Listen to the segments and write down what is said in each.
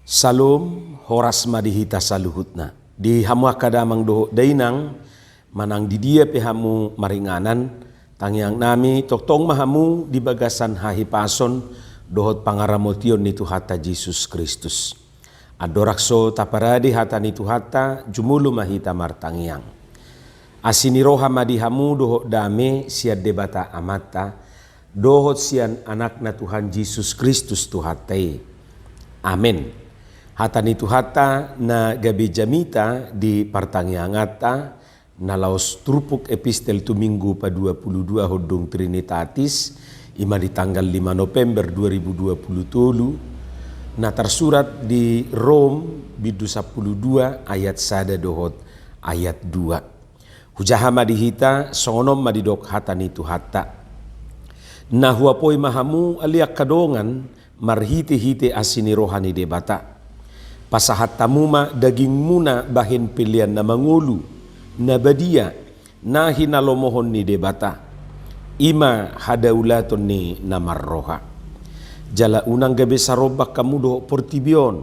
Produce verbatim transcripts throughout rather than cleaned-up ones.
Salom, horas ma di hita saluhutna. Di hamu angka damang dohot dainang, manang di dia pe hamu maringanan, tangiang nami tongtong ma hamu di bagasan hahipason dohot pangaramotion ni Tuhanta Jesus Kristus. Andorang so taparade hata ni Tuhanta, jumolo ma hita martangiang. Asi ni roha ma di hamu dohot dame sian Debata Amanta, dohot sian Anakna Tuhan Jesus Kristus Tuhanta i. Amen. Hata ni Tuhanta na gabe jamita di partangianganta, na laos turpuk epistel tu Minggu paduapuluduahon dung Trinitatis, i ma di tanggal lima November dua ribu dua puluh tolu, na tarsurat di Rom bindu sampuludua ayat sada dohot ayat dua. Hujaha ma di hita, songon on ma didok hata ni Tuhanta. Na huapoi ma hamu ale angka dongan, marhitehite asi ni roha ni Debata. Pasahat hamu ma dagingmuna bahen pelean na mangolu, na badia, na hinalomohon ni Debata. I ma hadaulaton ni na marroha. Jala unang gabe sarombak hamu dohot portibi on.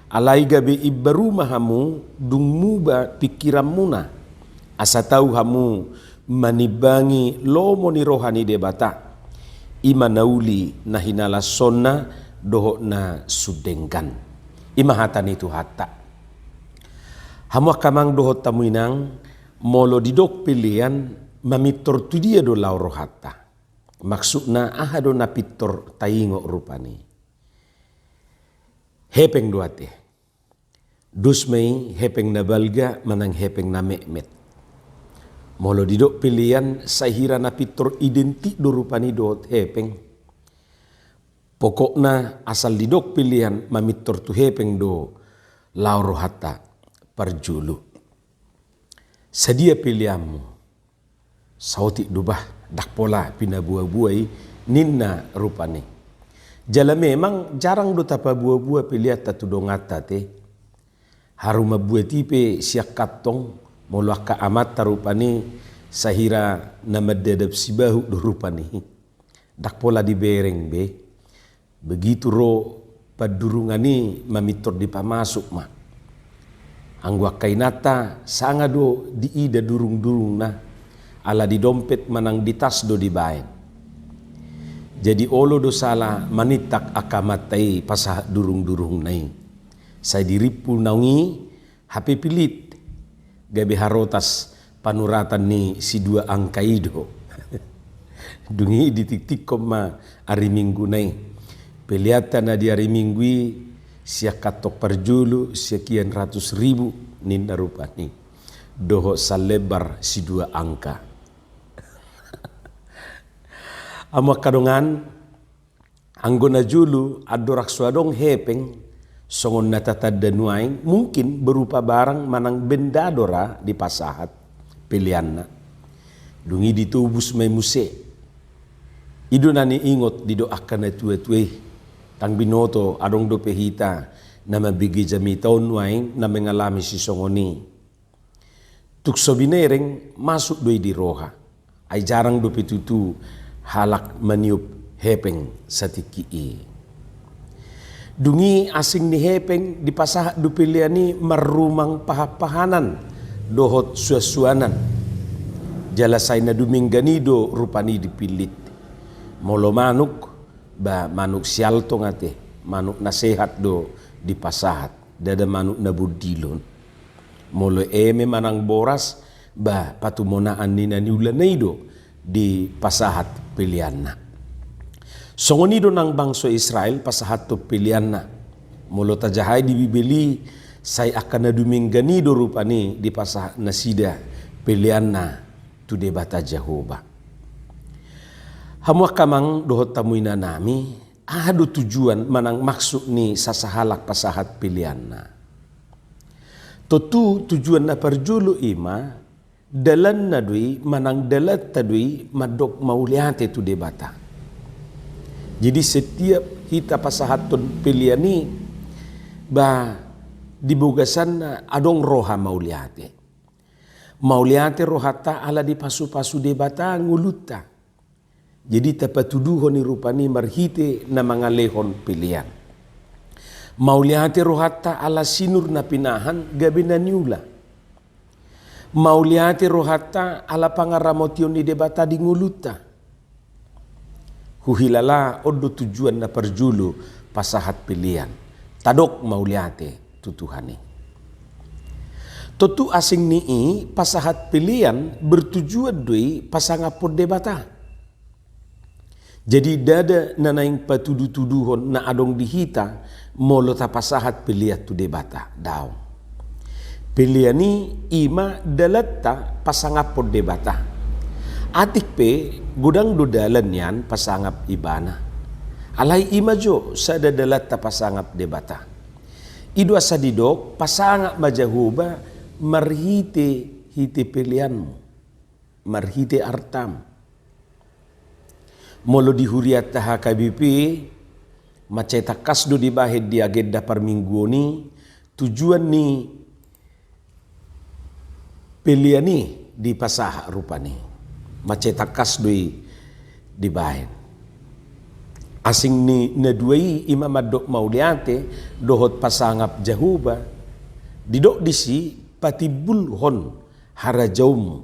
Alai gabe imbaru ma hamu dung muba pingkiranmuna. Asa tau hamu manimbangi lomo ni roha ni Debata, i ma na uli, na hinalashonna dohot na sun denggan. I ma hata ni Tuhanta. Hamu angka amang dohot hamu inang, molo didok pelean, mamintor tu dia do laho rohanta? Maksudna aha do na pintor taingot rupani? Hepeng do ate. Dos ma i hepeng na balga manang hepeng na metmet. Molo didok pelean, sai hira na pintor identik do rupani dohot hepeng. Pokokna asal didok pelean, mamintor tu hepeng do laho rohanta parjolo. Sadia peleanmu? Saotik do bah, ndang pola pinabuabua i, ninna rupani. Jala memang jarang do tapabuabua peleanta tu donganta ate. Haru mambuat i pe sian kantong, molo angka amanta rupani, sai hira na mandadap sibahut do rupani. Ndang pola dibereng be. Begitu ro pandurungan i, mamintor dipamasuk ma. Anggo angka inanta, sanga do diida durung-durungna, ala di dompet manang di tas do dibaen. Jadi olo do sala manintak angka amanta i pasahat durung-durungna i. Sai dirimpu naung i, hape pilit, gabe harotas panuratan ni sidua angka i do. Dung i ditiktikkon ma ari Mingguna i. Peleanta na di ari Minggu i sian kantong parjolo sekian ratus ribu, ninna rupani. Dohot salembar sidua angka. Hamu angka dongan, anggo na jolo, andorang so adong hepeng, songon na tatanda nuaeng, mungkin berupa barang manang benda do ra dipasahat peleanna. Dung i ditobus ma i muse. I do na niingot didok angka na tua-tua i. Ndang binoto adong dope hita na mambege jamita on nuaeng na mengalami sisongon i. Tung so binereng, masuk do i di roha. Ai jarang dope tutu halak maniop hepeng satingki i. Dung i asing ni hepeng dipasahat do pelean i marrumang pahan-pahanan dohot suan-suanan. Jala sai na dumenggan i do rupani dipillit. Molo manuk, ba manuk sialtong ate, manuk na sehat do dipasahat, ndada manuk na bondilon. Molo eme manang boras, ba patumonaan ni na niulana i do dipasahat peleanna. Songon i do nang bangso Israel pasahathon peleanna. Molo tajahai di Bibel i, sai angka na dumenggan i do rupani dipasahat nasida peleanna tu Debata Jahowa. Hamu angka amang dohot hamu inanami, aha do tujuan manang maksud ni sasahalak pasahat peleanna? Tontu tujuan na parjolo i ma, dalanna do i manang dalanta do i mandok mauliate tu Debata. Jadi setiap hita pasahathon pelean i, ba di bagasanna adong roha mauliate. Mauliate rohanta ala dipasu-pasu Debata ngolunta. Jadi tapatuduhon i rupani marhite na mangalehon pelean. Mauliate rohanta ala sinur na pinahan gabe na niula. Mauliate rohanta ala pangaramotion ni Debata di ngolunta. Huhilala on do tujuan na parjolo pasahat pelean. Tadok mauliate tu Tuhan i. Tontu asing ni i pasahat pelean bertujuan do i pasangaphon Debata. Jadi ndada na naeng patudutuduhon na adong di hita molo tapasahat pelean tu Debata, daong. Pelean i ima dalanta pasangaphon Debata. Atik pe godang do dalan nian pasangap Ibana. Alai ima jo sada dalanta pasangap Debata. I do asa didok pasangap ma Jahowa marhitehite peleanmu, marhite artam. Molo di hurianta H K B P, mansai tangkas do dibahen di agenda parmingguon i, tujuan ni pelean i dipasahat rupani. Mansai tangkas do i dibahen. Asing ni na dua i ima mandok mauliate dohot pasangap Jahowa, didok disi patimbulhon harajaonmu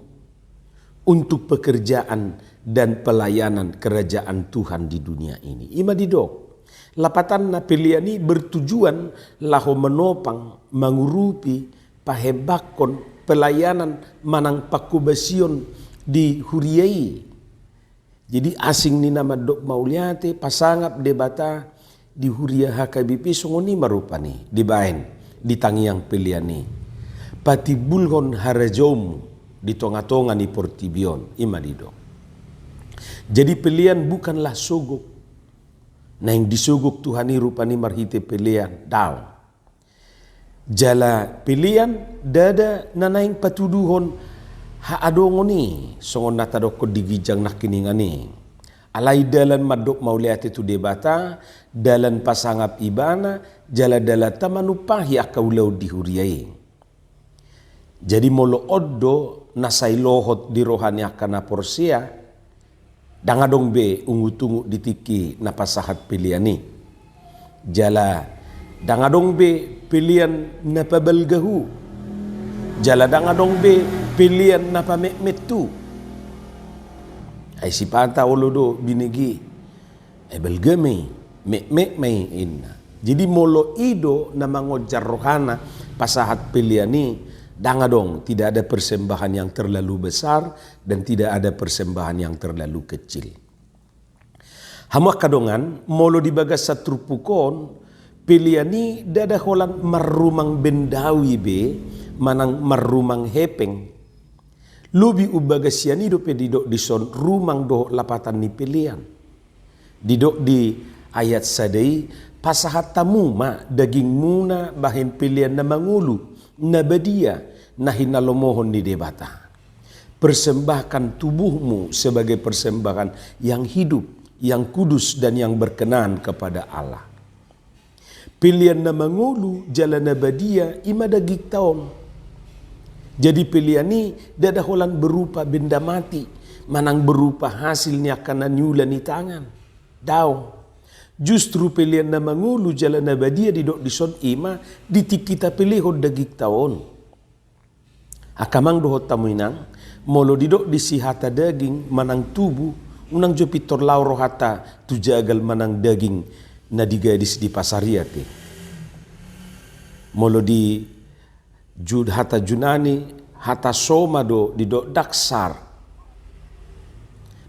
untuk pekerjaan dan pelayanan kerajaan Tuhan di dunia ini. Ima didok. Lapatanna pelean i bertujuan laho menopang, mangurupi, pahembangkon, pelayanan manang pangkobasion di huria i. Jadi asing ni na mandok mauliate, pasangap Debata di huria H K B P songon i ma rupani dibahen di tangiang pelean i. Patimbulhon harajaonmu di tongatonga ni portibi on, ima didok. Jadi pelean bukanlah sogop. Naeng disogop Tuhan i rupani marhite pelean, daong. Jala pelean ndada na naeng patuduhon haadongon i, songon na tadokkon di ginjang nangkiningan i. Alai dalan mandok mauliate tu Debata, dalan pasangap Ibana, jala dalanta manumpahi angka ulaon di huria i. Jadi molo on do na sai lohot di roha ni angka na porsea, ndang adong be ungutungut di tingki na pasahat pelean i. Jala ndang adong be pelean na pabalga hu. Jala ndang adong be pelean na pametmet hu. Ai sipata olo do binege. Eh, balga ma i, metmet ma i, inna. Jadi molo i do na mangonjar rohana pasahat pelean i, ndang adong, tidak ada persembahan yang terlalu besar dan tidak ada persembahan yang terlalu kecil. Hamu angka dongan, molo di bagasan turpuk on, pelean i ndada holan marrumang bendawi be, manang marrumang hepeng. Lobi umbagas sian i dope didok dison rumang dohot lapatan ni pelean. Didok di ayat sada i, pasahat hamu ma dagingmuna bahen pelean na mangolu, na badia, na hinalomohon ni Debata. Persembahkan tubuhmu sebagai persembahan yang hidup, yang kudus, dan yang berkenan kepada Allah. Pelean na mangolu jala na badia ima dagingta on. Jadi pelean i ndada holan berupa benda mati, manang berupa hasil ni angka na niula ni tangan. Daong. Justru pelean na mangolu jala na badia didok dison ima di tingki tapelehon dagingta on. Angka amang dohot hamu inang, molo didok disi hata daging manang tubuh, unang jo pintor laho rohanta tu jagal manang daging na digadis di pasar i ate. Molo di Ju-, hata Junani, hata soma do didok daksar.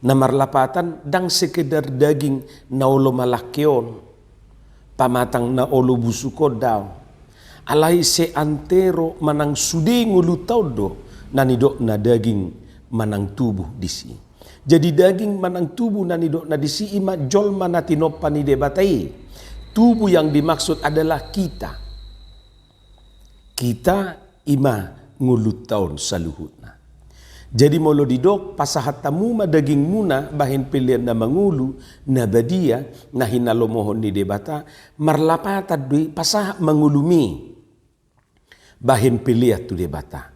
Na marlapatan ndang sekedar daging na olo malangke on, pamatang na olo busuk on, daong. Alai seantero manang sude ngolunta on do na nidokna daging manang tubuh disi. Jadi daging manang tubuh na nidokna disi ima jolma na tinompa ni Debata i. Tubuh yang dimaksud adalah kita. Kita ima ngolunta on saluhutna. Jadi molo didok, pasahat hamu ma dagingmuna bahen pelean na mangolu, na badia, na hinalomohon ni Debata, marlapatan do i pasahat ma ngolumi bahen pelean tu Debata.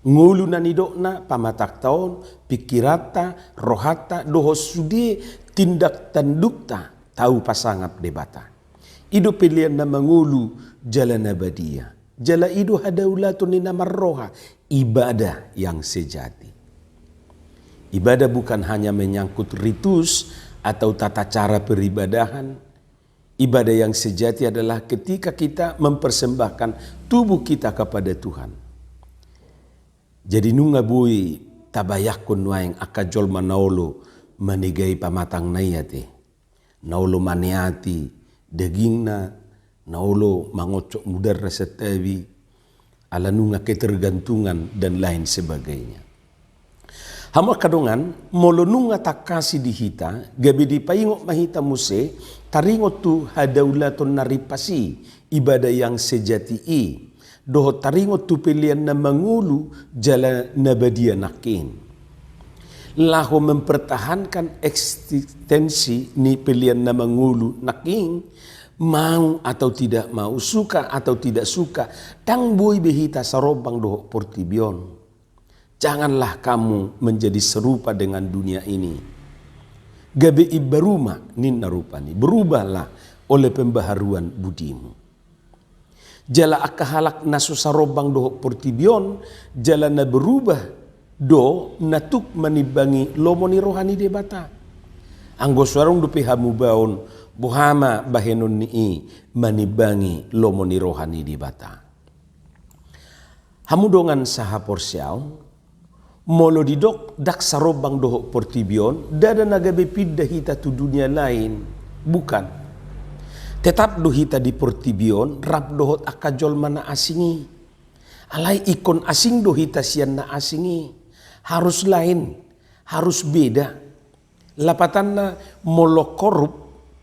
Ngolu na nidokna pamatangta on, pingkiranta, rohanta, dohot sude tindak tandukta tau pasangap Debata. I do pelean na mangolu jala na badia. Jala i do hadaulaton ni na marroha, ibadah yang sejati. Ibadah bukan hanya menyangkut ritus atau tata cara peribadahan. Ibadah yang sejati adalah ketika kita mempersembahkan tubuh kita kepada Tuhan. Jadi nunga boi tabayangkon nuaeng angka jolma na olo manegai pamatangna i ate. Na olo maneati dagingna, na olo mangocok mudarna santabi, ala nunga ketergantungan dan lain sebagainya. Hamu angka dongan, molo nunga tangkas i di hita, gabe dipaingot ma hita muse, taringot tu hadaulaton na ripas i, ibadah yang sejati i, dohot taringot tu pelean na mangolu jala na badia nangkin. Laho mempertahankan eksistensi ni pelean na mangolu nangkin, mau atau tidak mau, suka atau tidak suka, ndang boi be hita sarombang dohot portibi on. Janganlah kamu menjadi serupa dengan dunia ini. Gabe imbaru ma ninna rupani, berubahlah oleh pembaharuan budimu. Jala angka halak na so sarombang dohot portibi on, jala na berubah do na tuk manimbangi lomo ni roha ni Debata. Anggo so adong dope hamubaon, boha ma bahenon ni i manimbangi lomo ni roha ni Debata. Hamu dongan sahaporseaon, molo didok ndang sarombang dohot portibi on, ndada na gabe pinda hita tu dunia lain. Bukan. Tetap do hita di portibi on, rap dohot angka jolma na asing i. Alai ingkon asing do hita sian na asing i. Harus lain, harus beda. Lapatanna, molo korup,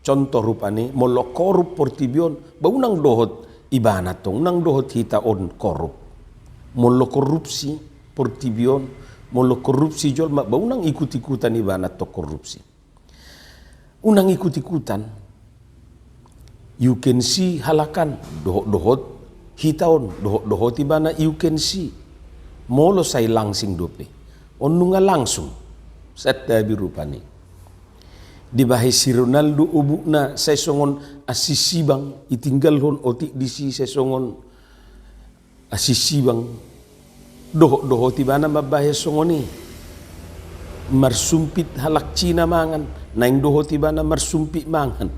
contoh rupani, molo korup portibi on, ba unang dohot ibana tong, unang dohot hita on korup. Molo korupsi portibi on, molo korupsi jolma, ba unang ikut-ikutan ibana tong korupsi. Unang ikut-ikutan. You can see halak an, dohot-dohot hita on, dohot-dohot ibana you can see. Molo sai langsing dope. On nunga langsung. Santabi rupani. Dibahen si Ronaldo obukna sai songon asi sibang, itinggalhon otik disi sai songon asi sibang, dohot-dohot ibana mambahen songon i. Marsumpit halak Cina mangan, naeng dohot ibana marsumpit mangan.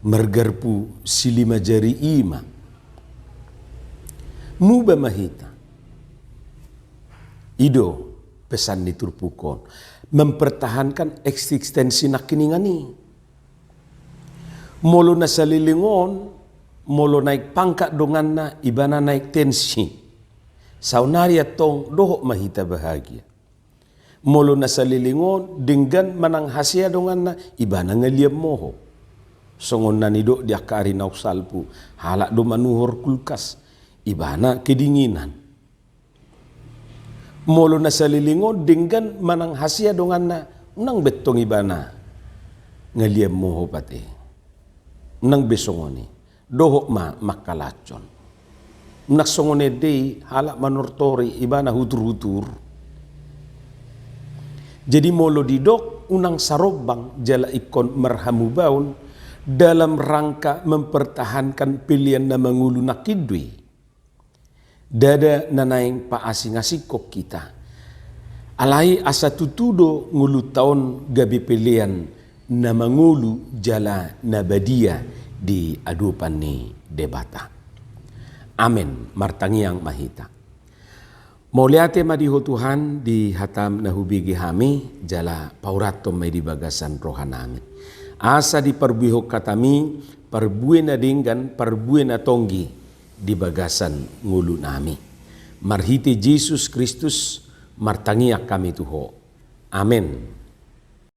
Margarpu silima jari i ma. Muba ma hita. I do pesan ni turpuk on. Mempertahankan eksistensi nangkiningan i. Molo na saleleng on, molo naik pangkat donganna, ibana naik tensi. Saonari antong dohot ma hita bahagia. Molo na saleleng on, denggan manang hasea donganna, ibana ngalian moho. Songon na nidok di angka ari naung salpu, halak do manuhor kulkas, ibana kedinginan. Molo na saleleng on denggan manang hasea donganna, unang be tong ibana ngalian moho pate. Unang be songon i. Dohot ma mangkalashon. Unang songon ende i halak manortori ibana hutur-hutur. Jadi molo didok unang sarombang jala ingkon marhamubaon dalam rangka mempertahankan pelean na mangolu nangkin do i. Ndada na naeng paasing-asingkon hita. Alai asa tutu do ngolunta on gabe pelean na mangolu jala na badia di adopan ni Debata. Amen. Martangiang ma hita. Mauliate ma di Ho Tuhan di hataM na hubege hami, jala paurathon ma i di bagasan rohanami. Asa diparbuehon hataMi parbue na denggan, parbue na tonggi, di bagasan ngolunami. Marhite Jesus Kristus martangiang hami tu Ho. Amen.